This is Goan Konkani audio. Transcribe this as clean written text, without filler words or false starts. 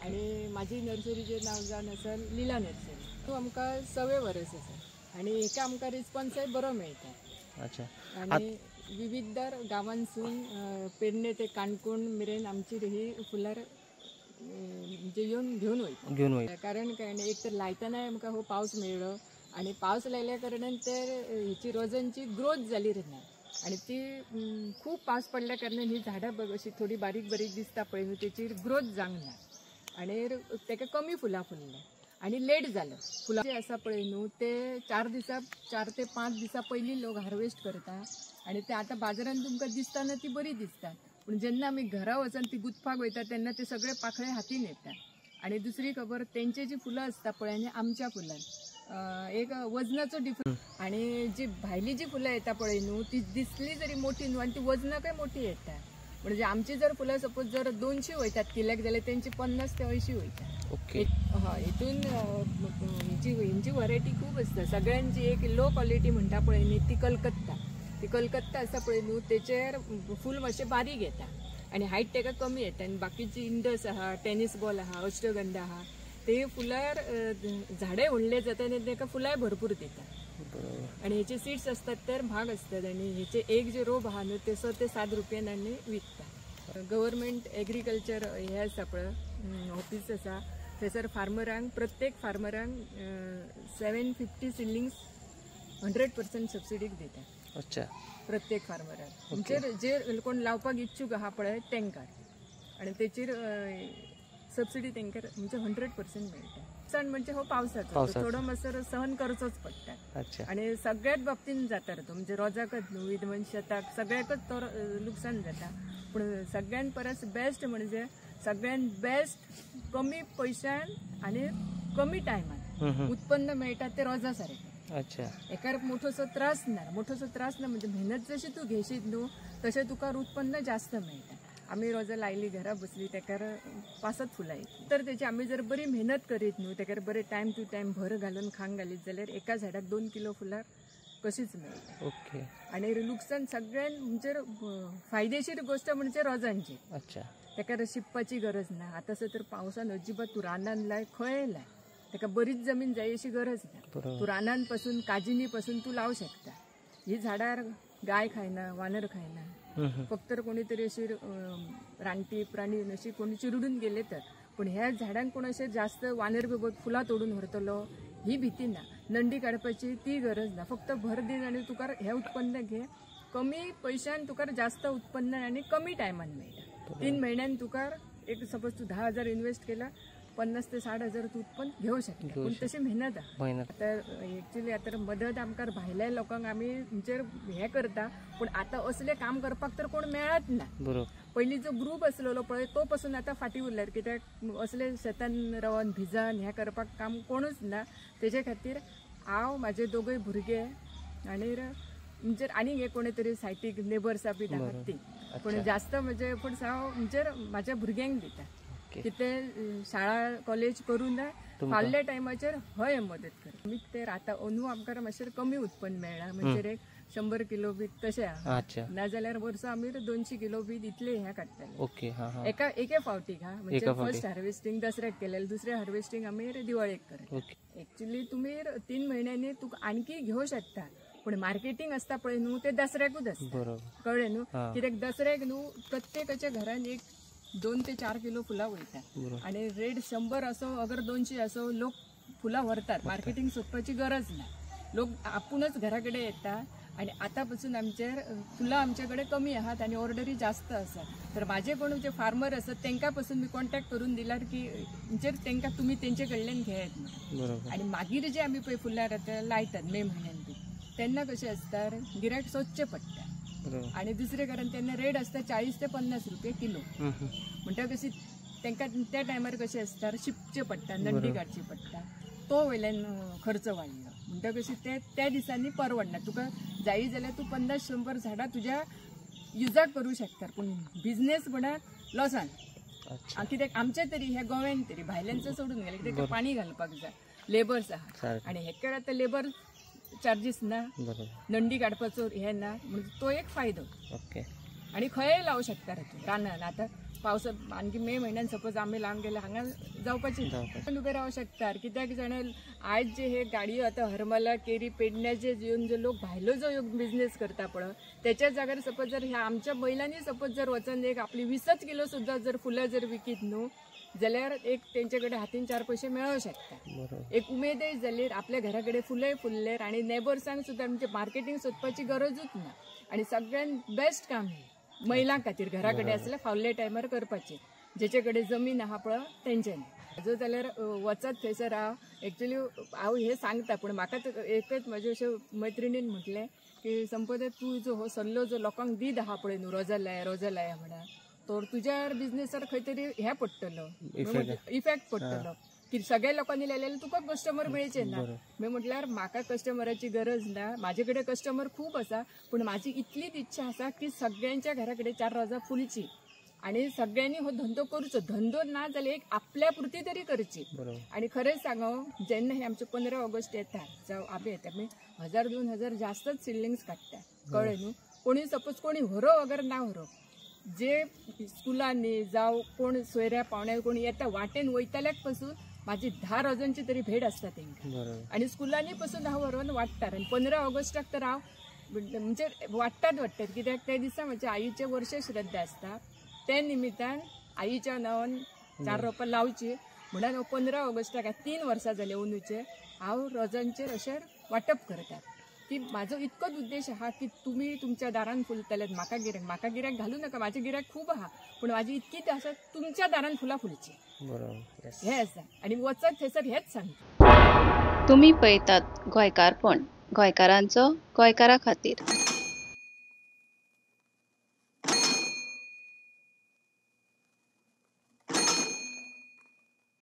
आनी म्हाजी नर्सरीचें नांव जावन आसा लीला नर्सरी. तो आमकां 6 वर्स आसा आनी हेका आमकां रिस्पॉन्सय बरो मेळटा. अच्छा. आनी विविध गांवांसून पेडणे ते काणकोण मेरेन आमची ही फुलार म्हणजे येवन घेवन वयता. घेवन वयता. कारण काय एक तर लायतनाय आमकां हो पावस मेळ्ळो आनी पावस लायल्या कारणान तर हेची रोजांची ग्रोथ जाली ना आनी ती खूब पावस पडल्या कारणान ही झाडां बघ अशी थोडी बारीक बारीक दिसता पळय न्हू तेची ग्रोथ जावंक ना आनी तेका कमी फुलां फुल्लें आनी लेट जालो. फुलां जे आसा पळय न्हू ते 4 ते 5 दिसां पयलीं लोक हार्वेस्ट करता आनी ते आतां बाजारान तुमकां दिसतना ती बरी दिसता, पूण जेन्ना आमी घरा वचून ती गुंतपाक वयता तेन्ना ते सगळे पाखळे हातीन येता. आनी दुसरी खबर तेंचे जी फुलां आसता पळय आनी आमच्या फुलां एक वजनाचो डिफरन्स. आनी जी भायली जी फुलां येता पळय न्हू ती दिसली जरी मोठी न्हू आनी ती वजनाकय मोठी येता. म्हणजे आमची जर फुलां सपोज जर 200 वयतात किल्याक जाल्यार तेंची 50 ते 80 वयता. ओके. हय, हितून हेंची व्हरायटी खूब आसता. सगळ्यांची एक लो क्वॉलिटी म्हणटा पळय न्ही ती कलकत्ता. ती कलकत्ता आसा पळय न्हू तेचेर फूल मातशें बारीक येता आनी हायट तेका कमी येता. आनी बाकीची इंडस आहा, टेनीस बॉल आहा, अष्टगंधा आहा, ते फुलार झाडे व्हडले जाता आनी तेका फुलांय भरपूर दिता. आनी हेचे सीड्स असतात तर म्हाग असतात आनी हेचे एक जे रोप आहा न्हू ते 6 ते 7 रुपयान आनी विकता. गव्हर्मेंट एग्रीकल्चर हे आसा पळय ऑफीस आसा थंयसर फार्मरांक प्रत्येक फार्मरांक 750 सिलिंग्स 100% सबसिडीक दिता. अच्छा. प्रत्येक फार्मराक म्हणजे जे कोण लावपाक इच्छूक आहा पळय तेंकां आनी तेचेर सबसिडी तेंकां म्हणजे 100% मेळटा. सण म्हणजे हो पावसाचो थोडो मातसो सहन करचोच पडटा. आनी सगळ्याच बाबतीन जाता तो, म्हणजे रोजाकच न्हू विधवन शेताक सगळ्याकच तो लुकसाण जाता. पूण सगळ्यान परस बेस्ट म्हणजे सगळ्यान बेस्ट कमी पयशान आनी कमी टायमान उत्पन्न मेळटा ते रोजा सारकें. अच्छा. एकार मोठोसो त्रास ना, मोठोसो त्रास ना म्हणजे मेहनत जशी तूं घेशीत न्हू तशें तुका उत्पन्न जास्त मेळटा. आमी रोजां लायली घरा बसली तेकार 5 फुलां येतली. तर तेची आमी जर बरी मेहनत करीत न्हू तेकार बरे टायम टू टायम भर घालून खांग घालीत जाल्यार एका झाडाक 2 किलो फुलां कशीच मेळटा. ओके. आनी लुकसाण सगळ्यान म्हणजे फायदेशीर गोश्ट म्हणजे रोजांची. अच्छा. तेका शिंपपाची गरज ना. आतां तर पावसान अजिबात तूं रानान लाय खंय लाय तेका बरीच जमीन जाय अशी गरज ना. तूं रानान पासून काजिनी पासून तूं लावं शकता. ही झाडार गाय खायना, वानर खायना, फक्त कोणी तरी अशी रानटी प्राणी अशी कोणी चिरडून गेले तर. पूण ह्या झाडांक कोण अशें जास्त वानर बिबट फुलां तोडून व्हरतलो ही भीती ना, नंडी काडपाची ती गरज ना. फक्त भर दीन आनी तुका हें उत्पन्न घे, कमी पयशान तुका जास्त उत्पन्न आनी कमी टायमान मेळटा. 3 म्हयन्यान तुका एक सपोज तूं 10,000 इन्वेस्ट केला 50 ते 60 हजार तूं उत्पन्न घेवं शकता. पूण तशी मेहनत आहा. आतां एक्चुली आतां मदत आमकां भायल्या लोकांक आमी म्हणजे हें करता, पूण आतां असलें काम करपाक तर कोण मेळत ना. पयलीं जो ग्रूप आसलेलो पळय तो पसून आतां फाटीं उरल्यार, कित्याक असले शेतान रावन भिजन हें करपाक काम कोणूच ना. तेजे खातीर हांव म्हाजे दोगूय भुरगे आनी म्हणजे आनीक एक कोणी तरी सायटीक नेबर्सा बी आहात ती, पूण जास्त म्हणजे एफर्ट्स हांव म्हणजे म्हाज्या भुरग्यांक दिता की ते शाळा कॉलेज करून फावल्या टायमाचेर हय मदत कर. आमी ते आतां अंदू आमकां मातशें कमी उत्पन्न मेळ्ळां, म्हणजे एक 100 किलो बी तशें आहा, नाजाल्यार वर्सा आमी 200 किलो बी इतले हें काडटाले एका एके फावटीक. हा म्हणजे फर्स्ट हार्वेस्टींग दसऱ्याक केलेलें, दुसरें हार्वेस्टींग आमी दिवाळेक करता. एक्चुली तुमी 3 म्हयन्यांनी तुका आणखी घेवं शकता, पूण मार्केटींग आसता पळय न्हू ते दसऱ्याकूच आसता. कळ्ळें न्हू? कित्याक दसऱ्याक न्हू प्रत्येकाच्या घरान एक 2 ते 4 किलो फुलां वयता आनी रेट 100 असो अगर 200 असो लोक फुलां व्हरतात. मार्केटींग सोदपाची गरज ना, लोक आपुणूच घरा कडेन येता. आनी आतां पसून आमचे फुलां आमचे कडेन कमी आहात आनी ऑर्डरी जास्त आसा. तर म्हाजे कोण जे फार्मर आसात तेंकां पसून मी कॉन्टेक्ट करून दिल्यार की म्हणजे तेंकां तुमी तेंचे कडल्यान घेयात म्हणून. आनी मागीर जे आमी पळय फुलां आतां लायतात मे म्हयन्यान बी तेन्ना कशें आसता गिरायक सोदचें पडटा. आनी दुसरें कारण तेन्ना रेट आसता 40 ते 50 रुपये किलो. म्हणटा कशी तेंकां त्या टायमार कशें आसता शिंपचें पडटा, नंडी काडची पडटा, तो वयल्यान खर्च वाडलो. म्हणटा कशी ते त्या दिसांनी परवडना. तुका जायी जाल्यार तूं 50-100 झाडां तुज्या युजाक करूं शकता, पूण बिजनेस म्हळ्यार लॉसान. कित्याक आमचे तरी ह्या गोव्यान तरी भायल्यांचो सोडून गेले कित्याक पाणी घालपाक जाय, लेबर्स आहा आनी हेका आतां लेबर चार्जीस ना, नंडी काडपाचो हे ना, म्हणजे तो एक फायदो. ओके. आणि खंय लावू शकता रे तूं रानान. आतां पावसा आणखी मे म्हयन्यान सपोज आमी लावन गेले हांगा जावपाची पण उबे रावंक शकतात. कित्याक जाणा आयज जे हे गाडयो आतां हरमला केरी पेडण्या जे येवन जे लोक भायलो जो बिझनेस करता पळय त्याच्या जाग्यार सपोज जर ह्या आमच्या बैलांनी सपोज जर वचून एक आपली 20 किलो सुद्दां जर फुलां जर विकीत न्हू जाल्यार एक तेंचे कडेन हातीन 4 पयशे मेळोंक शकता. एक उमेदय जाली आपल्या घरा कडेन फुलय फुल्ले आनी नेबर्सांक सुद्दां म्हणजे मार्केटींग सोदपाची गरजूच ना. आनी सगळ्यात बेस्ट काम हें महिलां खातीर घरा कडेन आसल्यार फावल्या टायमार करपाचें, जेचे कडेन जमीन आहा पळय तेंच्यांनी. जो जाल्यार वचत थंयसर हांव एक्चुअली हांव हें सांगता पूण म्हाका एकच म्हजे अशें मैत्रिणीन म्हटलें की संपदा तूं जो हो सल्लो जो लोकांक दीत आहा पळय न्हू रोजां लाया रोजां लाया म्हणा तर तुज्या बिझनेसार खंय तरी हें पडटलो इफेक्ट पडटलो की सगळ्या लोकांनी लायलेले तुका कस्टमर मेळचे ना. मी म्हटल्यार म्हाका कस्टमराची गरज ना, म्हाजे कडेन कस्टमर खूब आसा पूण म्हाजी इतलीच इच्छा आसा की सगळ्यांच्या घरा कडेन 4 रोजां फुलची आनी सगळ्यांनी हो धंदो करचो. धंदो ना जाल्यार एक आपल्या पुरती तरी करची. आनी खरेंच सांगो जेन्ना हे आमचे 15 ऑगस्ट येता जावं आमी येता आमी 1000 2000 जास्तच सिडलिंग्स काडटा कळ्ळें न्हू. कोणी सपोज कोणी व्हरो वगैरे ना व्हरो जे स्कुलांनी जावं कोण सोयऱ्या पावण्या कोण येता वाटेन वयतल्याक पासून माझी 10 रोजांची तरी भेट आसता तेंकां. आनी स्कुलांनी पासून हांव व्हरोन वाडटात आनी 15 ऑगस्टाक तर हांव म्हणजे वाडटात वाडटात कित्याक त्या दिसा म्हज्या आईचें वर्ष श्रद्ध आसता त्या निमित्तान आईच्या नांवान 4 रोपां लावची म्हणून हांव 15 ऑगस्टाक 3 वर्सां जाले अंदूचे हांव रोजांचेर अशें वांटप करता. की म्हाजो इतकोच उद्देश आहा की तुमी तुमच्या दारान फुलतले म्हाका गिरायक म्हाका गिरायक घालू नाका म्हाजें गिरायक खूब आहा पूण म्हाजी इतकीच आसा तुमच्या दारान फुलां फुलची हें आसा. आनी वचत थंयसर हेंच सांगता. तुमी पळयतात गोंयकारपण, गोंयकारांचो गोंयकारा खातीर.